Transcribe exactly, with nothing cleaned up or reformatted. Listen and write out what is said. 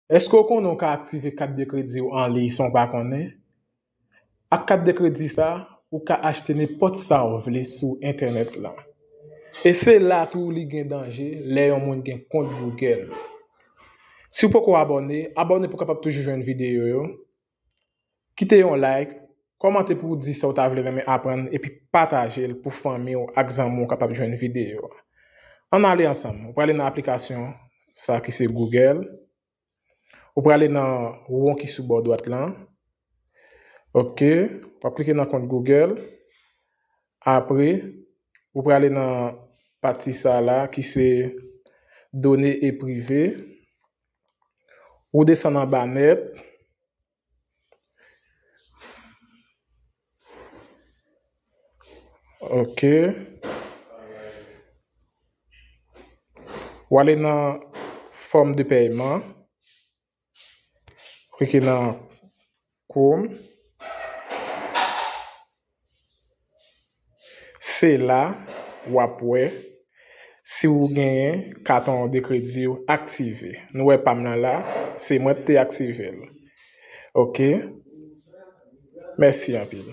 Èske w konnen w ka aktive kat de kredi w an liy san w pa konnen? Ak kat de kredi sa, ou ka achte nenpòt sa w vle sou entènèt lan. E se la tou li gen danje lè yon moun gen kont Google. Si w poko abòne, abòne pou w kapab toujou jwenn videyo yo. Kite yon like, kòmante pou w di sa w ta vle renmen aprann, epi pataje l pou fanmi w ak zanmi w kapab jwenn videyo a. Ann ale ansanm. Ou prale nan aplikasyon sa ki se Google. Ou prale nan won ki sou bò dwat lan. Ok. W ap klike nan kont Google. Apre, ou prale nan pati sa la ki se données et privés. Ou desann anba nèt. Ok. W ale nan forme de paiement. Klike nan Chrome. Se la w ap wè si w genyen katon de kredi w aktive. Nou wè pa m nan la, se mwen ki te aktive l. Ok. Mèsi anpil.